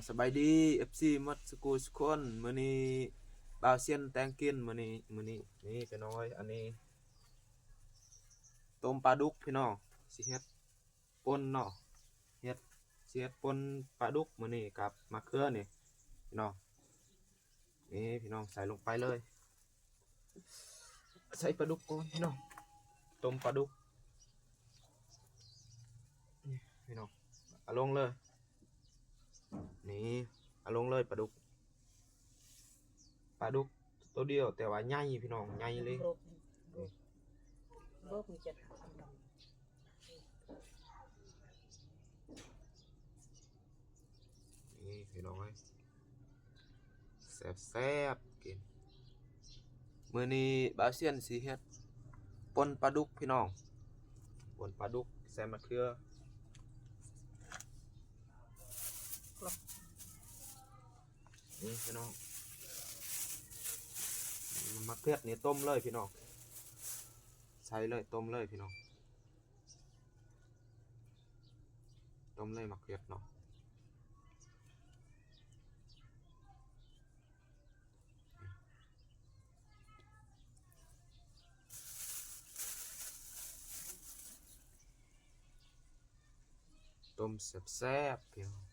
ສະບາຍດີ ເອັຟຊີ ໝົດສຸຄູ່ສຸຄົນ. ມື້ນີ້ບ່າວຊຽນແຕ່ງກິນ ມື້ນີ້ ມື້ນີ້ ນີ້ພີ່ນ້ອງເອີຍ ອັນນີ້ຕົ້ມປາດຸກພີ່ນ້ອງ ຊິເຮັດປົ່ນເນາະ ເຮັດ ຊິເຮັດປົ່ນປາດຸກມື້ນີ້ກັບໝາກເຂືອນີ້ພີ່ນ້ອງ. ນີ້ພີ່ນ້ອງ ໃສ່ລົງໄປເລີຍ ໃສ່ປາດຸກກ່ອນພີ່ນ້ອງ ຕົ້ມປາດຸກ ນີ້ພີ່ນ້ອງ ເອົາລົງເລີຍ ນີ້ ເອົາລົງເລີຍປາດຸກ ປາດຸກໂຕດຽວ ແຕ່ວ່າໃຫຍ່ພີ່ນ້ອງ ໃຫຍ່ເລີຍ. ນີ້ພີ່ນ້ອງເອີຍ ແຊບໆ ກິນ. ມື້ນີ້ບ່າວຊຽນຊິເຮັດປົ່ນປາດຸກພີ່ນ້ອງ ປົ່ນປາດຸກໃສ່ໝາກເຂືອ ນີ້ພີ່ນ້ອງ ໝາກເຂືອນີ້ຕົ້ມເລີຍພີ່ນ້ອງ ໃສ່ເລີຍ ຕົ້ມເລີຍພີ່ນ້ອງ. ຕົ້ມເລີຍໝາກເຂືອເນາະ ຕົ້ມແຊບໆ ພີ່ນ້ອງ.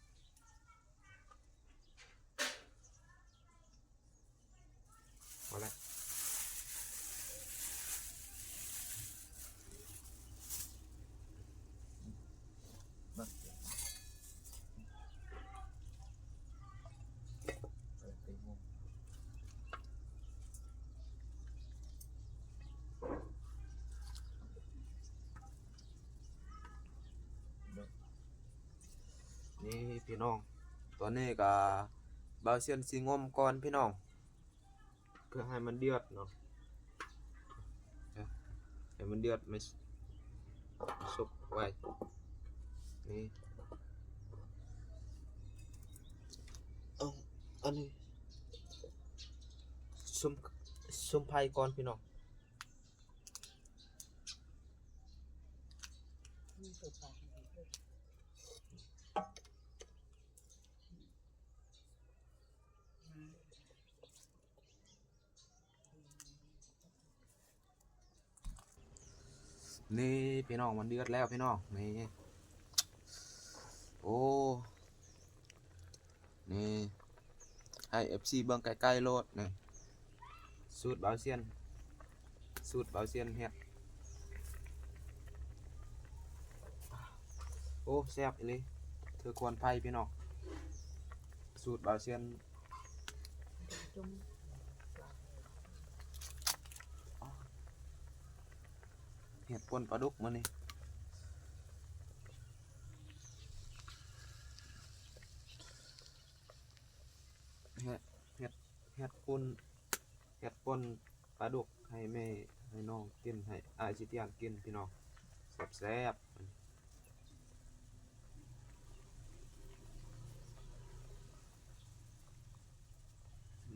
ພໍແລ້ວ ນີ້ພີ່ນ້ອງ ຕອນນີ້ກະບ່າວຊຽນຊິງົມກ່ອນພີ່ນ້ອງ ເພື່ອໃຫ້ມັນເດືອດເນາະ ໃຫ້ມັນເດືອດ ມາສຸກໄວ້ ນີ້ ເອົາ ອັນນີ້ ສຸມ ສຸມໄຟກ່ອນພີ່ນ້ອງ. ນີ້ພີ່ນ້ອງ ມັນເດືອດແລ້ວພີ່ນ້ອງ ນີ້ ໂອ້ ນີ້ ໃຫ້ເອັຟຊີເບິ່ງໃກ້ໆໂລດ ນີ້ ສູດບ່າວຊຽນ ສູດບ່າວຊຽນເຮັດ ໂອ້ ແຊບອີ່ຫຼີ ຖືຄວັນໄຟພີ່ນ້ອງ ສູດບ່າວຊຽນ. ເຮັດປົ່ນປາດຸກມື້ນີ້ ເຮັດ ເຮັດ ເຮັດປົ່ນ ເຮັດປົ່ນປາດຸກໃຫ້ແມ່ໃຫ້ນ້ອງກິນ ໃຫ້ອ້າຍຊິຕຽນກິນພີ່ນ້ອງ ແຊບໆ.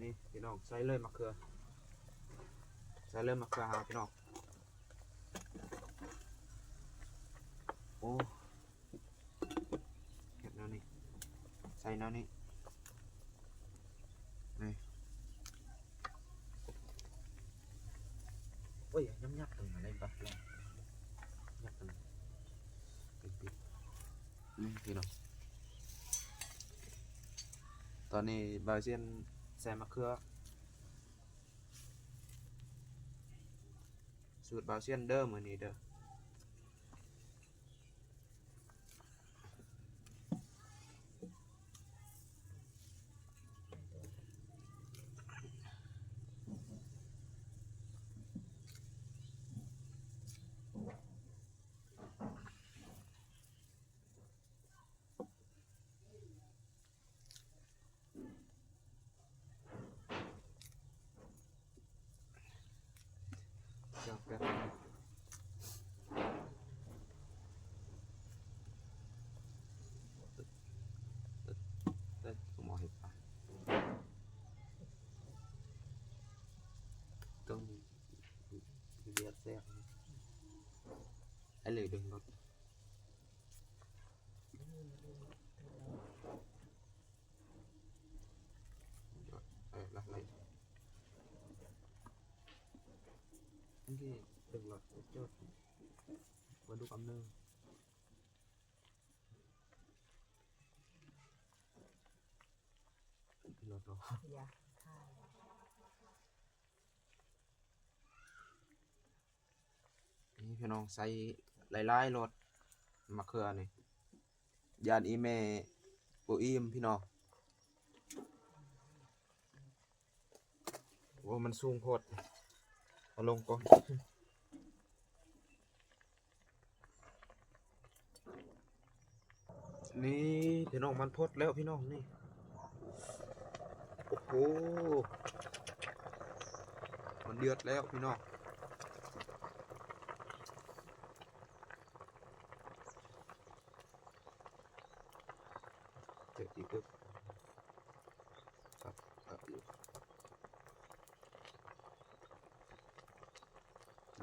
ນີ້ພີ່ນ້ອງ ໃສ່ເລີຍໝາກເຂືອ ໃສ່ເລີຍໝາກເຂືອຫາວພີ່ນ້ອງ ໂອ້ ເຮັດແນວນີ້ ໃສ່ແນວນີ້ ນີ້ ໂອ້ຍ ຫຍັບໆ ຕົງນັ້ນໄດ້ປະ ຫຍັບຕົງນັ້ນ ປິດໆ ນີ້ພີ່ນ້ອງ ຕອນນີ້ບ່າວຊຽນໃສ່ໝາກເຂືອ ສູດບ່າວຊຽນເດີ ມື້ນີ້ເດີ. ຕ້ອງເດືອດແຊບ ໃຫ້ເລີຍເດີ. ເອີ ເອີ ເອີ ເອີ. ນີ້ ເບິ່ງລະ ຈົດ ປາດຸກອຳເນີ ລະຕໍ່ ນີ້ພີ່ນ້ອງ ໃສ່ຫຼາຍໆໂລດ ມະເຂືອນີ້ ຢ້ານອີ່ແມ່ບໍ່ອີ່ມພີ່ນ້ອງ. ໂອ້ ມັນສູງໂພດ ເອົາລົງກ່ອນ. ນີ້ພີ່ນ້ອງ ມັນຟົດແລ້ວພີ່ນ້ອງນີ້. ໂອ້ໂຫ ມັນເດືອດແລ້ວພີ່ນ້ອງ. ເຈີອີກເດີ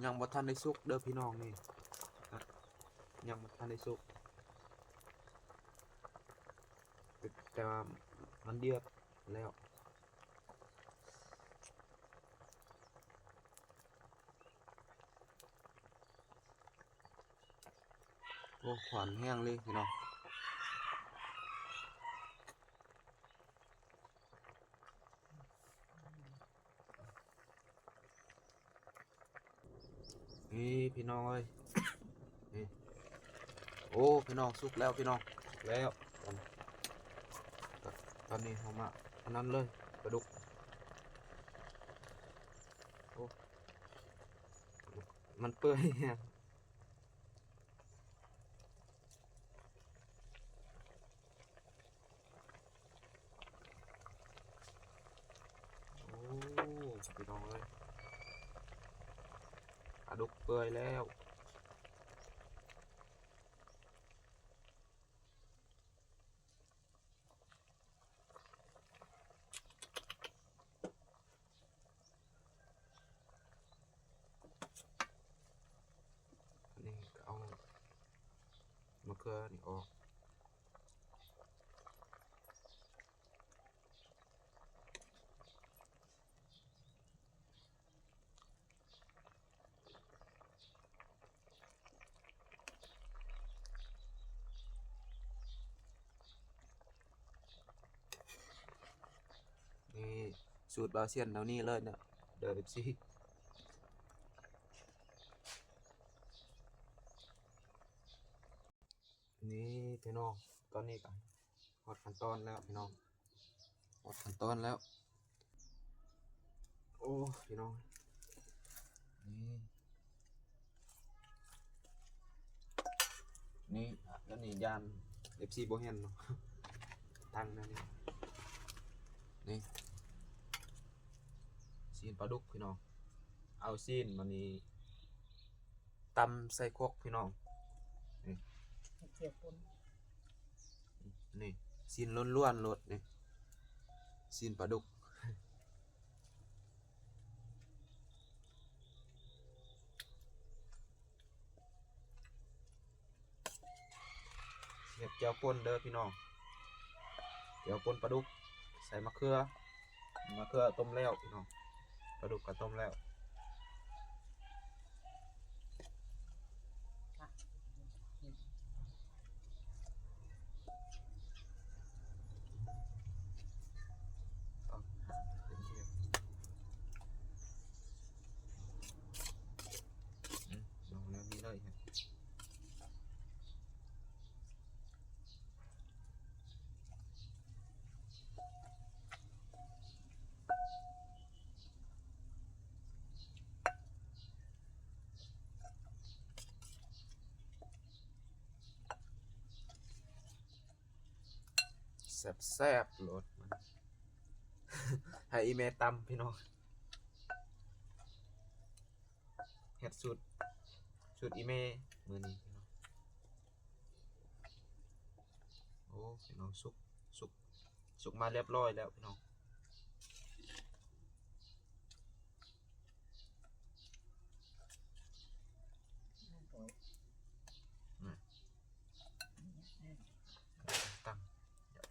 ຍັງບໍ່ທັນໄດ້ສຸກເດີພີ່ນ້ອງນີ້ ຍັງບໍ່ທັນໄດ້ສຸກ ແຕ່ວ່າມັນເດືອດແລ້ວ. ໂອ້ ຄວັນແຮງເລີຍພີ່ນ້ອງ. ນີ້ພີ່ນ້ອງເອີຍ ນີ້ ໂອ້ ພີ່ນ້ອງ ສຸກແລ້ວພີ່ນ້ອງ ແລ້ວ. ຕອນນີ້ເຮົາມາອັນນັ້ນເລີຍ ປາດຸກ ໂອ້ ມັນເປື່ອຍແຮງ. ໂອ້ ພີ່ນ້ອງເອີຍ ປາດຸກເປື່ອຍແລ້ວ. ນີ້ກໍເອົາມະເຂືອນີ້ອອກ. ນີ້ສູດບ່າວຊຽນເທົ່ານີ້ເລີຍເນາະ ເດີ ເອັຟຊີ. ນີ້ພີ່ນ້ອງ ຕອນນີ້ກໍຮອດຂັ້ນຕອນແລ້ວພີ່ນ້ອງ ຮອດຂັ້ນຕອນແລ້ວ. ໂອ້ ພີ່ນ້ອງ ນີ້ ນີ້ ແລ້ວນີ້ຢ້ານເອັຟຊີບໍ່ເຫັນເນາະ ຕັ້ງແນວນີ້. ນີ້ ຊີ້ນປາດຸກພີ່ນ້ອງ ເອົາຊີ້ນມານີ້ ຕຳໃສ່ຄົກພີ່ນ້ອງ ນີ້ ເຈີປົນ ນີ້ ຊີ້ນລ້ວນໆໂລດນີ້ ຊີ້ນປາດຸກ ເຮັດແຈ່ວປົນເດີພີ່ນ້ອງ ແຈ່ວປົນປາດຸກ ໃສ່ມະເຂືອ ມະເຂືອຕົ້ມແລ້ວພີ່ນ້ອງ ປາດຸກກໍຕົ້ມແລ້ວ. ແຊບໆໂລດ ໃຫ້ອີ່ແມ່ຕຳພີ່ນ້ອງ ເຮັດສູດ ສູດອີ່ແມ່ມື້ນີ້. ໂອ້ ພີ່ນ້ອງ ສຸກ ສຸກ ສຸກມາຮຽບຮ້ອຍແລ້ວພີ່ນ້ອງ. ຕັ້ງ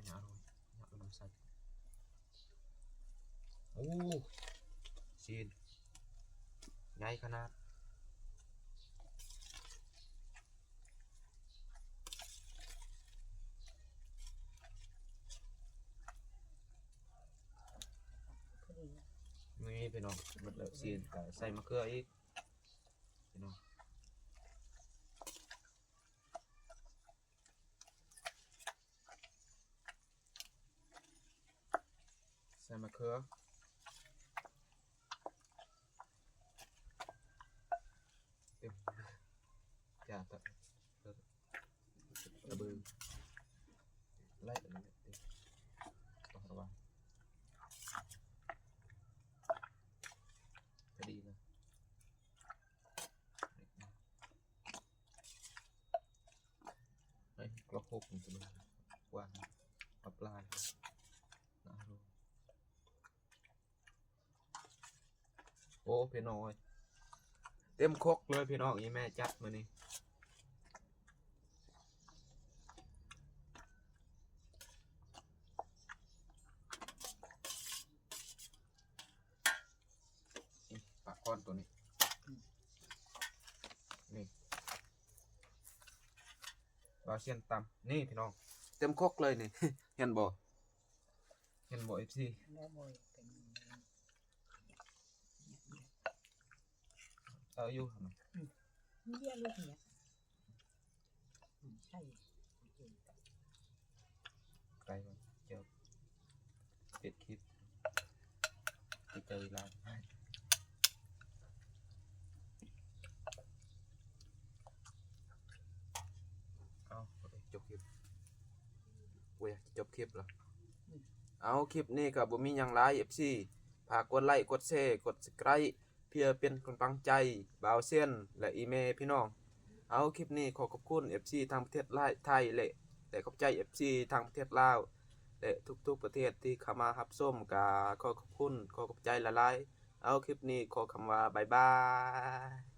ຢາກເອົານ້ຳໃສ່. ໂອ້ ໂອ້ ຊີ້ນໃຫຍ່ຂະໜາດ. ນີ້ພີ່ນ້ອງ ໝົດແລ້ວຊີ້ນ ກໍໃສ່ມະເຂືອອີກພີ່ນ້ອງ. ໃສ່ມະເຂືອ ເຕັມ ຢ່າຕະ ຕະເບີ ໄລ່ອັນນີ້ເຕັມ ຕ້ອງລະວັງ ພໍດີນະ. ໃຫ້ກະໂພກມັນກວ້າງ ເອົາປາ ໂອ້ ພີ່ນ້ອງເອີຍ ເຕັມຄົກເລີຍພີ່ນ້ອງ ອີ່ແມ່ຈັດມື້ນີ້. ນີ້ ປາກ້ອນໂຕນີ້ ອືມ ນີ້ ບ່າວຊຽນຕຳ ນີ້ພີ່ນ້ອງ ເຕັມຄົກເລີຍນີ້ ເຫັນບໍ່ ເຫັນບໍ່ ເອັຟຊີ ເອົາຢູ່ຫັ້ນນະ ອືມ ເຍອະລູກເນຍ ອືມ ໃຊ່ ໄປເຈົ້າ ປິດຄລິບ ປິດເຈົ້າເວລາ ເອົາ ຈົບຄລິບ ໂອ້ຍ ຈະຈົບຄລິບລະ ອືມ ເອົາ ຄລິບນີ້ກໍບໍ່ມີຫຍັງຫຼາຍ ເອັຟຊີ ຝາກກົດໄລ ກົດແຊ ກົດຊັບສະໄຄຣບ ເພື່ອເປັນກຳລັງໃຈບ່າວເຊນ ແລະ ອີ່ແມ່ພີ່ນ້ອງ. ເອົາ ຄລິບນີ້ຂໍຂອບຄຸນ ເອັຟຊີ ທັງປະເທດລາວ ໄທ ແລະ ແລະ ຂອບໃຈ ເອັຟຊີ ທັງປະເທດລາວ ແລະ ທຸກໆປະເທດທີ່ເຂົ້າມາຮັບຊົມ ກະຂໍຂອບຄຸນ ຂໍຂອບໃຈຫຼາຍໆ. ເອົາ ຄລິບນີ້ຂໍຄຳວ່າບາຍບາຍ.